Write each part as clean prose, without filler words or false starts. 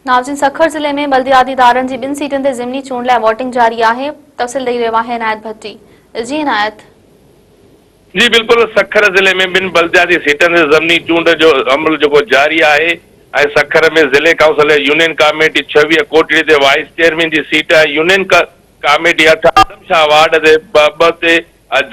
ناظرين سکر ضلعي ۾ بلدياتي ادارن جي ٻن سيٽن تي ضمني چونڊ لاء ووٽنگ جاري آهي، تفصيل ڏئي رهيو آهي عنايت ڀٽي. جي عنايت. جي بلڪل سکر ضلعي ۾ ٻن بلدياتي سيٽن تي ضمني چونڊ جو عمل جيڪو جاري آهي ۽ سکر ۾ ضلعي ڪائونسل جي يونين ڪاميٽي 26 ڪوٽڙي تي وائيس چيئرمين جي سيٽ ۽ يونين ڪاميٽي اٺ آدم شاهه وارڊ تي ٻه تي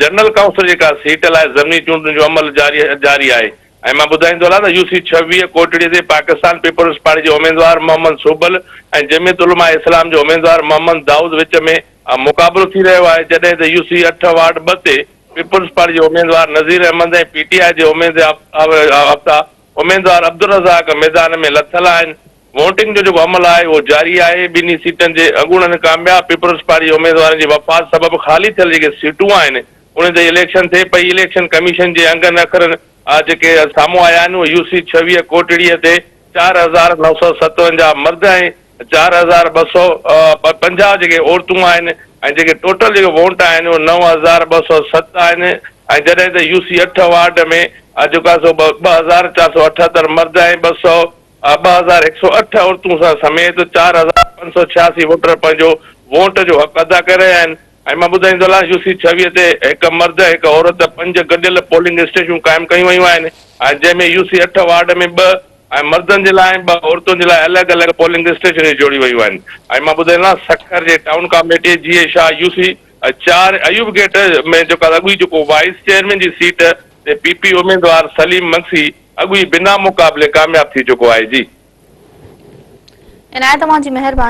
جنرل ڪائونسل جي ڪا سيٽ لاء ضمني چونڊن جو عمل جاري جاري آهي ۽ مان ٻڌائيندو هلان ته يو سي 26 ڪوٽڙي تي پاڪستان پيپلز پارٽي جي اميدوار محمد صوبل ۽ جمعيت علماء اسلام جي اميدوار محمد دائود وچ ۾ مقابلو ٿي رهيو آهي جڏهن ته يو سي اٺ وارڊ ٻه تي پيپلز پارٽي جي اميدوار نذير احمد ۽ پي ٽي آء جي اميدوار عبدالرزاق ميدان ۾ لٿل آهن. ووٽنگ جو جيڪو عمل آهي اهو جاري آهي، ٻنهي سيٽن جي اڳوڻن ڪامياب پيپلز پارٽي جي اميدوارن جي وفات سبب خالي ٿيل جيڪي سيٽون آهن انهن تي اليڪشن ٿئي پئي، اليڪشن ڪميشن جي انگن اکرن جيڪي سامهون آيا آهن اهي يو سي 26 ڪوٽڙي تي 4957 مرد ۽ 4250 جيڪي عورتون آهن ۽ جيڪي ٽوٽل جيڪي ووٽ آهن اهي 9207 آهن ۽ جڏهن ته يو سي اٺ وارڊ ۾ جيڪو آهي سو 2478 مرد ۽ 200 2108 عورتون سان سميت 4586 ووٽر پنهنجو ووٽ جو حق ادا ڪري رهيا آهن ۽ مان ٻڌائيندو هلان يو سي 26 تي هڪ مرد هڪ عورت پنج گڏيل پولنگ اسٽيشون قائم ڪيون ويون آهن ۽ جنهن ۾ يو سي اٺ وارڊ ۾ ٻه ۽ مردن جي لاء ۽ ٻه عورتن جي لاء الڳ الڳ پولنگ اسٽيشنون جوڙيون ويون آهن ۽ مان ٻڌائيندو هلان سکر جي ٽائون ڪاميٽي جي اي شاهه يو سي چار ايوب گيٽ ۾ جيڪو اڳ ئي جيڪو وائيس چيئرمين جي سيٽ تي پي پي اميدوار سليم مگسي اڳ ئي بنا مقابلي ڪامياب ٿي چڪو آهي جي. عنايت اوهان جي مهرباني.